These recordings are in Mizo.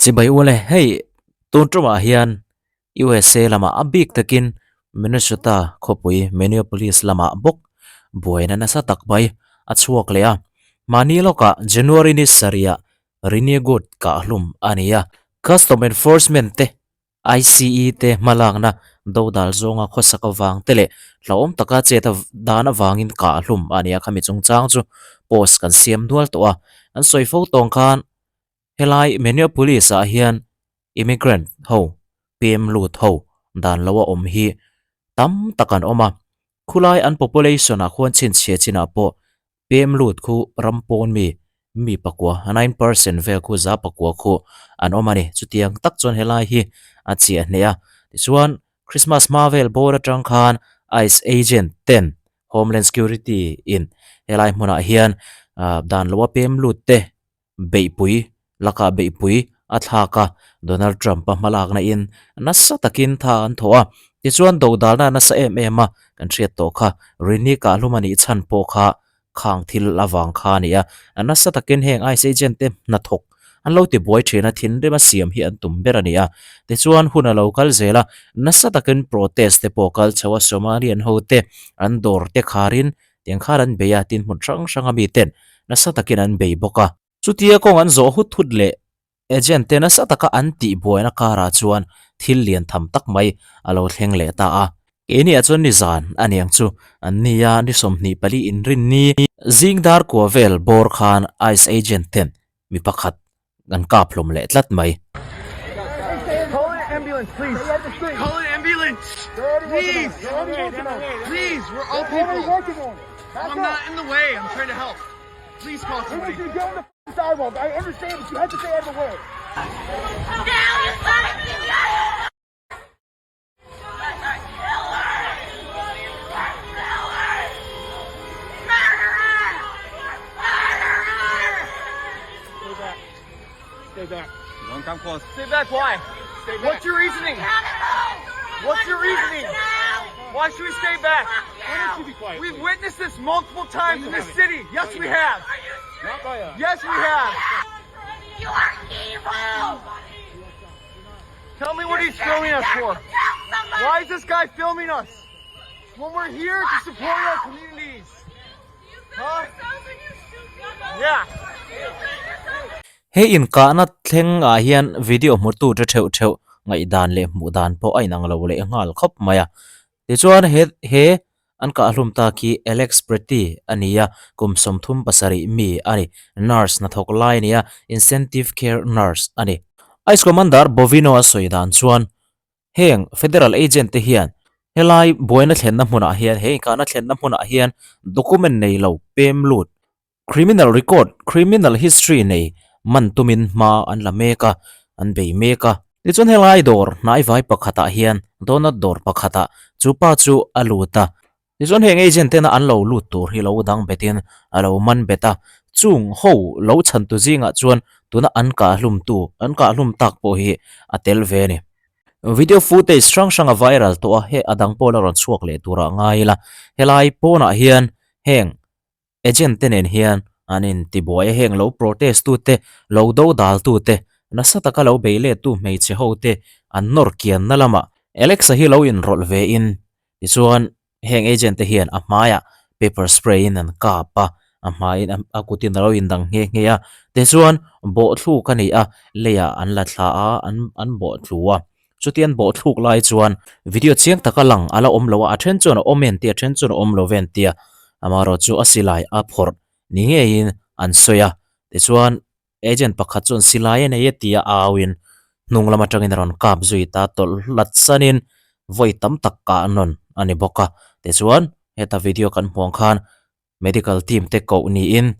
Chibai u le, hei tun tumah hian USA lamah a bik takin Minnesota khawpui Minneapolis lamah bawk buaina nasa tak mai a chhuak leh a. Mahni lawkah January ni sarihah Renee Good kahhlum a ni a, Custom Enforcement te ICE te hmalakna dodal zawnga khawsak avang te leh hlauhawm taka chet dan avangin kahhlum a ni a, khami chungchang chu post kan siam nual tawh a, an sawi fo tawng khan Helai Minneapolis ah hian immigrant ho pem lut ho dan lo a awm hi tam tak an awm a, khulai an population ah khuan chhinchhiah chinah pawh pem lut khu ram pawn mi mi pakua 9% vel khu za pakua khu an awm a ni. Chutiang tak chuan helai hi a chiah hneh a, tichuan Christmas hma vel bawr atang khan ICE agent ten Homeland Security in helai hmunah hian dan lo a pem lut te Beihpui lakah beihpui a thlak a, Donald Trump-a hmalakna in nasa takin tha an thawh a, tichuan dodalna nasa em em a kan hriat tawh kha Rini Kahlum a nih chhan pawh kha khang thil avang kha a ni a, nasa takin heng ICE agent te hnathawk an lo ti buai thin a, thinrim a siam hi an tum ber a ni a, tichuan hun a lo kal zel a, nasa takin protest te pawh kal chho a, Somalian ho te an dawr te kharin Tiang khan an bei a, tin hmun hrang hranga miten nasa takin an bei bawk a. Chutia kawng an zawh hut hut leh agent te nasa taka an tih buaina karah chuan thil lian tham tak mai a lo thleng leh ta a. Keiniah chuan nizan a niang chu an ni a, ni 24 inrinni zing dar kua vel bawr khan ice agent ten mi pakhat Kan kap hlawm leh tlat mai. Tell me what he's filming us for. Why is this guy filming us? When we're here to support our communities. Huh? Yeah. He inkahna thleng ah hian video hmutu te theuh theuh ngaihdan leh hmuh dan pawh a inang lo leh nghal khawp mai a. Tichuan he he an kahhlum ta khi Alex Pretti a ni a, kum 37 mi a ni. Nurse hnathawk lai a ni a, incentive care nurse a ni. Ice Commander Bovino a sawi dan chuan heng federal agent te hian helai buaina thlenna hmunah hian he inkahna thlenna hmunah hian document nei lo pem lut Criminal record, criminal history nei man tumin hma an la mek a, an bei mek a. Tichuan helai dawr hnaivai pakhatah hian donut dawr pakhatah chu pa chu a lut a. Tichuan heng agent tena an lo lut tur hi lo dang betin a lo man bet a. Chung ho lo chhantu zingah chuan tuna an kahhlumtu, an kahhlum tak pawh hi a tel ve a ni. Video footage hrang hrang a viral tawh a, he a dang pawh la rawn chhuak leh turah ngai ila. Helai pawnah hian heng Agent te nen hian an in ti buai a, heng lo protest tu te, lo do dal tu te, nasa taka lo bei let tu hmeichhe ho te an nawr kian na lamah Alexa hi lo in rawlh ve in tichuan heng agent te hian a hmaiah pepper spray in an kap a, a hmaiin a kut in a lo in dang nghe nghe a, tichuan bawhthluk a ni a, leiah an la thla a, an an bawhthlu a. Chutian bawhthluk lai chuan video chiang taka lang a la awm lo a, a then chuan a awm en tia, a then chuan a awm lo ven tia, amaherawh chu a silai a phawrh ni ngeiin an sawi a. Tichuan agent pakhat chuan silai a nei e tia auin hnung lam atangin a rawn kap zui ta tawlh hlat sanin vawi tam tak kah nawn a ni bawk a. Tichuan heta video kan hmuh ang khan medical team te koh niin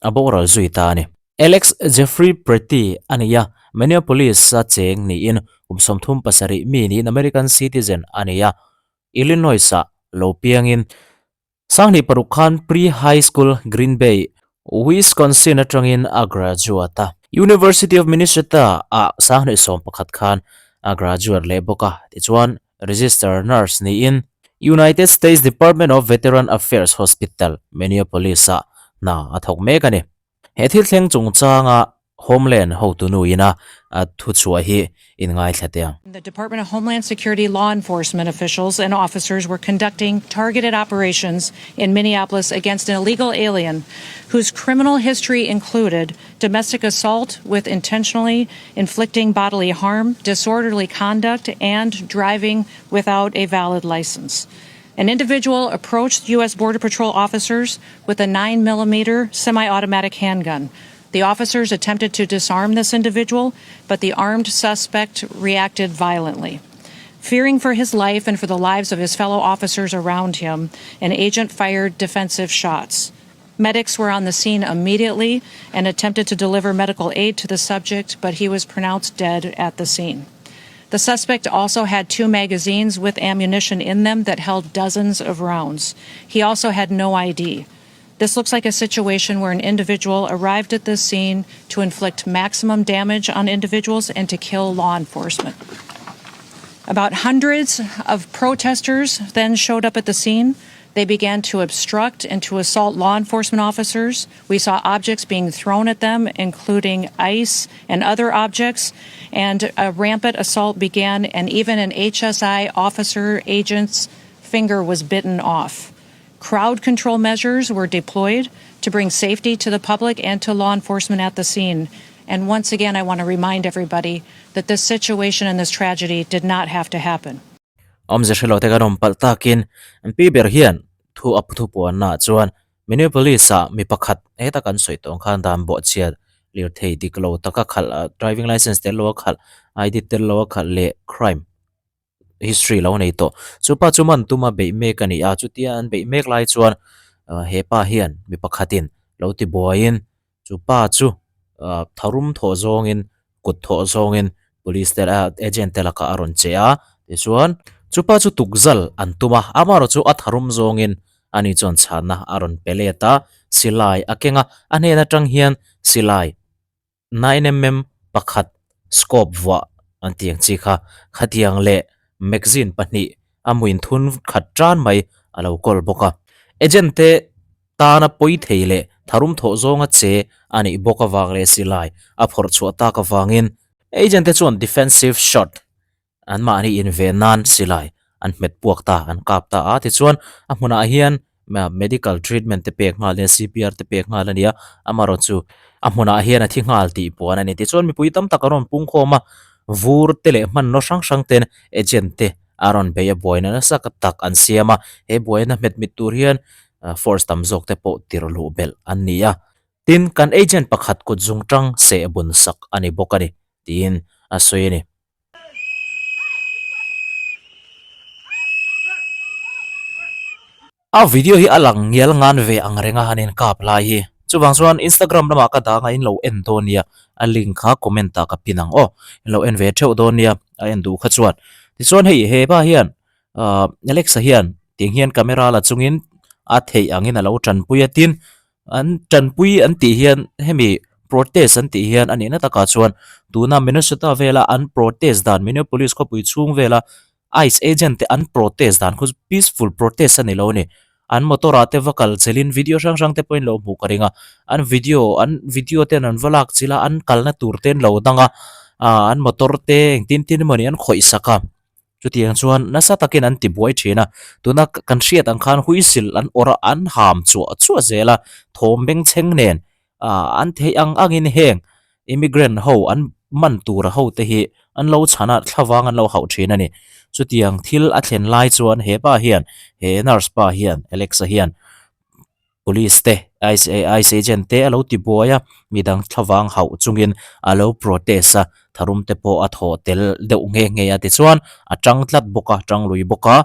A boral zui ta a ni. Alex Jeffrey Pretti a ni a, Minneapolis-a cheng niin kum 37 mi niin American citizen a ni a, Illinois-ah lo piangin 2006 khan Pre-High School, Green Bay, Wisconsin atangin a graduate a. University of Minnesota-ah 2011 khan a graduate leh bawk a, tichuan Registered nurse niin United States Department of Veteran Affairs Hospital, Minneapolis-ah hna a thawk mek a ni. He thil thleng chungchanga Homeland hotu ina a thuchhuah hi inngaithla teh ang. The Department of Homeland Security law enforcement officials and officers were conducting targeted operations in Minneapolis against an illegal alien whose criminal history included domestic assault with intentionally inflicting bodily harm, disorderly conduct, and driving without a valid license. An individual approached U.S. Border Patrol officers with a 9mm semi automatic handgun. The officers attempted to disarm this individual, but the armed suspect reacted violently. Fearing for his life and for the lives of his fellow officers around him, an agent fired defensive shots. Medics were on the scene immediately and attempted to deliver medical aid to the subject, but he was pronounced dead at the scene. The suspect also had two magazines with ammunition in them that held dozens of rounds. He also had no ID. This looks like a situation where an individual arrived at this scene to inflict maximum damage on individuals and to kill law enforcement. About hundreds of protesters then showed up at the scene. They began to obstruct and to assault law enforcement officers. We saw objects being thrown at them, including ice and other objects. And a rampant assault began, and even an HSI officer agent's finger was bitten off. Crowd control measures were deployed to bring safety to the public and to law enforcement at the scene. And once again, I want to remind everybody that this situation and this tragedy did not have to happen. Awmze hre lo te kan awm palh takin an pi ber hian thu a thu puannaah chuan Minneapolis-ah mi pakhat heta kan sawi tawh ang khan dan bawhchhiat lirthei dik lo taka khalh driving licence tel lo a khalh ID tel lo a khalh leh crime history lo nei tawh. Chu pa chu man tuma beih mek a ni a, chutia an beih mek lai chuan he pa hian mi pakhatin lo ti buaiin Chu pa chu tharum thawh zawngin kut thawh zawngin police te ah agent te lakah a rawn che a tichuan chu pa chu tukzal an tum a amaherawh chu a tharum zawngin ani chuan chhanna a rawn pe let a silai a keng a a hnen atang hian silai 9mm pakhat scope vuah an tih ang chi kha khatiang leh magazine pahnih a hmuin thun khat tan mai a lo kawl bawk a agent te. Tana pawi thei leh tharum thawh zawnga che a nih bawk avang leh silai a phawrh chhuah tak avangin agent te chuan defensive shot anmahni inven nan silai an hmet puak ta, an kap ta a. Tichuan a hmunah hian medical treatment te pek nghal nia CPR te pek nghal a ni a, amaherawhchu chu a hmunah hian a thi nghal tih puan a ni. Tichuan mipui tam tak a rawn pung khawm a, vur te leh hmanraw hrang hrang ten agent te a rawn bei a, buaina nasa tak an siam a, he buaina hmet mit tur hian force tam zawk te pawh tir luh belh an ni a, tin kan agent pakhat kut zung tang seh bun sak a ni bawk a ni tiin a sawi a ni. A video hi a lang ngial ngan ve ang reng a han in kap lai hi. Chuvang chuan Instagram lamah ka dang a in lo en dawn nia, a link kha comment ah ka pin ang aw. In lo en ve theuh dawn nia a en duh kha chuan. Tichuan hei he pa hian ahh Alexa hian tiang hian camera la chungin a theih angin a lo tanpui a tin an tanpui an tih hian hemi protest an tih hian a nihna takah chuan tuna Minnesota vela an protest dan Minneapolis khawpui chhung vela ice agent te an protest dan khu peaceful protest a ni lo a ni an motor ah te va kal chelin video hrang hrang te pawhin lo hmuh ka ring a an video an video ten an va lak chilh a an kalna tur te an lo dang a ah an motor te engtin tin emawni an khawih sak a. Chutiang chuan nasa takin an ti buai thin a, tuna kan hriat ang khan huisil an awrh a, an ham chuah chuah zel a, thawm bengchheng nen ah an theih ang angin heng immigrant ho an man tura ho te hi an lo chhan a, thlavang an lo hauh thin a ni. Chutiang thil a thlen lai chuan he pa hian, he nurse pa hian, Alexa hian Police te, ICE agent te a lo ti buai a, midang thlavang hauh chungin a lo protest a, tharum te pawh a thawh tel deuh nghe nghe a tichuan a tang tlat bawk a, tang lui bawk a,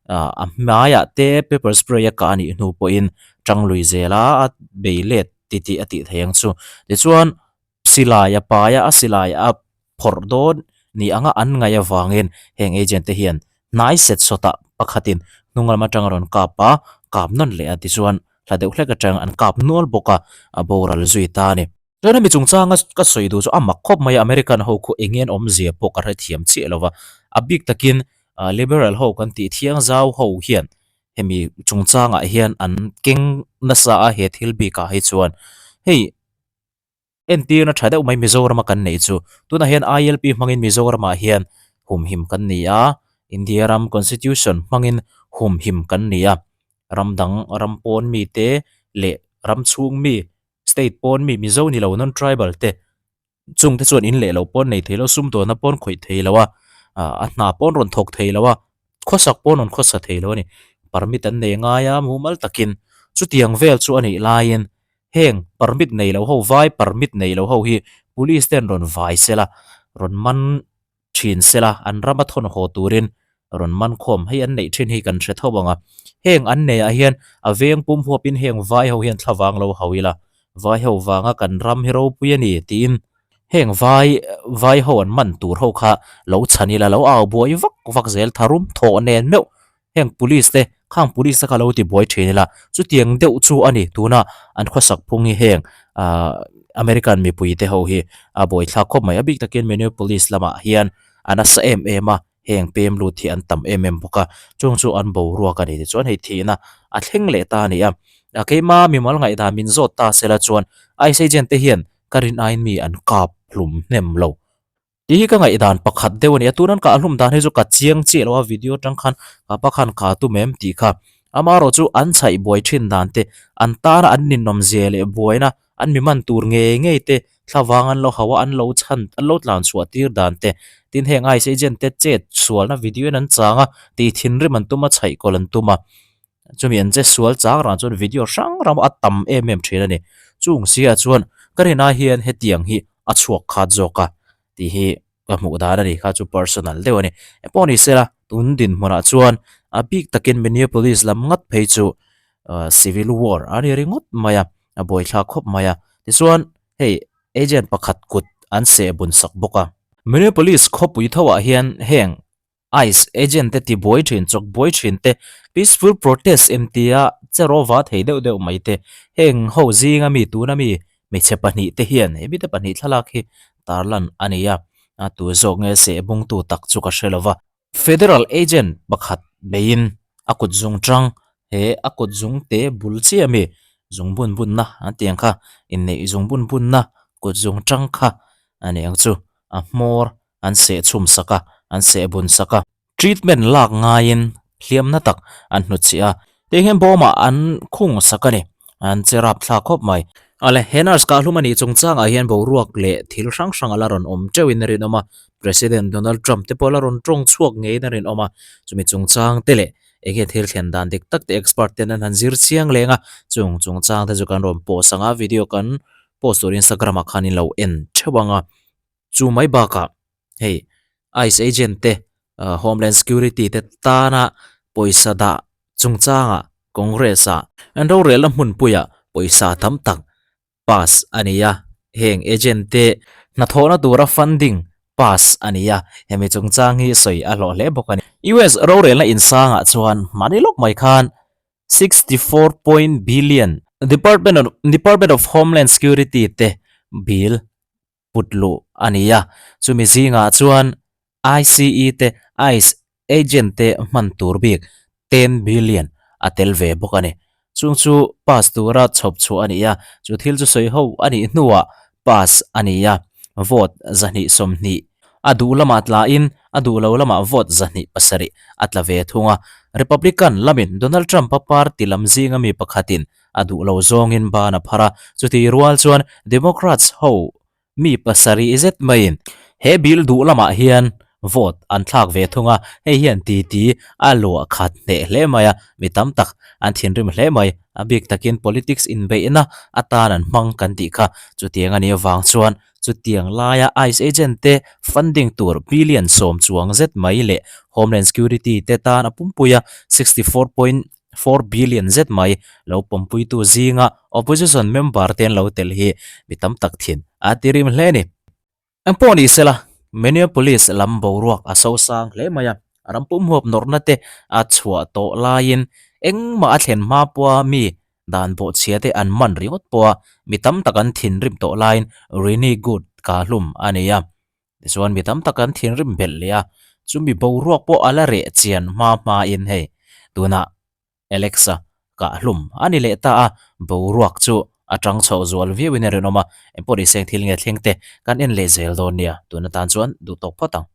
a hmaiah te pepper spray a kah a nih hnu pawhin tang lui zel a, a bei let titih a tih theih ang chu. Tichuan Silai a pai a, a silai a phawrh dawn ni anga an ngaih avangin heng agent te hian hnai set sawtah pakhatin hnung lam atang a rawn kap a, kap nawn leh a tichuan hla deuh hlek atang an kap nual bawk a, a boral zui ta a ni. Chuan hemi chungchanga ka sawi duh chu a mak khawp mai a, American ho khu eng nge an awmzia pawh ka hrethiam chiah lo va, a bik takin Liberal ho kan tih thiang zau ho hian. Hemi chungchangah hian an keng nasa a he thil bikah hi chuan hei entirna tha deuh mai Mizorama kan neih chu tunah hian ILP hmangin Mizoramah hian humhim kan ni a, India ram constitution hmangin humhim kan ni a, ram dang ram pawn mite leh ram chhung mi state pawn mi Mizo ni lo non tribal te Chungte chuan in leh lo pawn nei thei lo, sumdawnna pawn khawih thei lo a, a hna pawn rawn thawk thei lo a, khawsak pawn rawn khawsa thei lo a ni. Permit an nei ngai a, mumal takin chutiang vel chu a nih laiin heng permit nei lo ho, vai permit nei lo ho hi police ten rawn vai sela, rawn man thin sela, an rama thawn haw turin rawn man khawm hei an neih thin hi kan hre tho ang a. Heng an neiah hian a veng pum huapin heng vai ho hian thlavang lo hau ila, vai ho vanga kan ram hi ropui a ni tiin heng vai vai ho an man tur ho kha lo chhan ila, lo au buai vak vak zel tharum thawh nen meuh heng police te khang police te kha lo ti buai thin ila chutiang deuh chu a ni tuna an khawsak phung hi heng ah American mipui te ho hi a buaithlak khawp mai a bik takin Minneapolis lamah hian a nasa em em a heng pem lut hi an tam em em bawk a chung chu an boruak a ni tichuan hei thihna a thleng leh ta a ni a a keima mimal ngaihdan min zawt ta sela chuan ice agent te hian ka rin aiin mi an kap hlum hnem lo. Tih hi ka ngaihdan pakhat deuh a ni a, tun an kah hlum dan hi chu ka chiang chiah lo a, video atang khan ka pa khan ka tum em tih kha. Amaherawh chu an chhaih buai thin dan te, an tana an ninawm zia leh buaina an mi man tur ngei ngei te, thlavang an lo hauh a, an lo chhan an lo tlan chhuah tir dan te, tin heng ICE agent te chet sualna video in an chang a, tih thinrim an tum a, chhaih kawl an tum a. Chumi an che sual chang rang chuan video hrang hrang a tam em em thin a ni. Chung sia chuan ka rinai hian hetiang hi a chhuak khat zawk a tih hi ka hmuh dan a ni kha chu personal deuh a ni. Engpawh ni sela tun dinhmunah chuan a bik takin Minneapolis lam ngat phei chu civil war a ni ringawt mai a, a buaithlak khawp mai a. Tichuan hei agent pakhat kut an seh bun sak bawk a. Minneapolis khawpui tho ah hian heng Ice agent te tibuai thin, chawk buai thin te, peaceful protest em tia che rawva thei deuh deuh mai te, heng ho zinga mi tuna mi hmeichhe pahnih te hian he mite pahnih thlalak hi tarlan a ni a, a tu zawk nge seh bungtu tak chu ka hre lova. Federal agent pakhat beiin a kut zung tang he a kut zung te bul chiah mi zung bun bunna an tih ang kha inneih zung bun bunna kut zung tang kha a ni ang chu a hmawr an seh chhum sak a, an seh bun sak a. Treatment lak ngaiin hliamna tak an hnutchhiah a, tiang hian bawmah an khung sak a ni, an che rap thlak khawp mai. Awle, he nurse kahhlum a nih chungchangah hian boruak leh thil hrang hrang a la rawn awm teuhin a rinawm a, President Donald Trump te pawh a la rawn tawng chhuak ngeiin a rinawm a, chumi chungchang te leh eng nge thil thlen dan dik tak te expert ten an han zir chiang leng a, chung chungchang te chu kan rawn post ang a, video kan post tur Instagram ah khan in lo en theuh ang a. Chu mai bakah hei ice agent te homeland security te tana pawisa dah chungchangah Congress ah an rorelna hmunpuiah pawisa tam tak pass a ni a, heng agent te hnathawhna tura funding pass a ni a, hemi chungchang hi sawi a hlawh hle bawk a ni. US rorelna insangah chuan mahni lawk mai khan 64 point billion Department of Department of Homeland Security te bill put luh a ni a, chumi zingah chuan ICE te ice agent te hman tur bik 10 billion a tel ve bawk a ni. Chung chu pass tura chhawp chhuah a ni a, chu thil chu sawi ho a nih hnuah pass a ni a, vote 220 a duh lamah tlain a duh lo lamah vote 207 a tla ve thung a. Republican lamin Donald Trump-a party lam zinga mi pakhatin A duh lo zawngin ban a phar a, chutih rual chuan Democrats ho mi pasarih zet maiin he bill duh lamah hian vote an thlak ve thung a, hei hian titi a luah khat hneh hle mai a, mi tam tak an thinrim hle mai, a bik takin politics inbeihna atan an hmang kan tih kha chutiang a nih avang chuan chutiang laia ice agent te funding tur billion 10 chuang zet mai leh Homeland Security te tan a pumpui a 64 point 4 billion zet mai lo pawmpuitu zinga opposition member te an lo tel hi mi tam tak thin a ti rim hle a ni. Engpawh ni sela Minneapolis lam boruak a sosang hle mai a, ram pumhuap nawrhna te a chhuah tawh laiin engmah a thlen hma pawha mi dan bawhchhia te an man ringawt pawha mi tam tak an thinrim tawh laiin Renee Good ka hlum a ni a. Tichuan mi tam tak an thinrim belh leh a, chumi boruak pawh a la reh chian hma hmain hei tunah. Alex-a kah hlum a ni leh ta a, boruak chu a tang chhoh zual viauin a rinawm a, engpawh ni seng thil nge thleng te kan en leh zel dawn nia, tun atan chuan duh tawk phawt ang.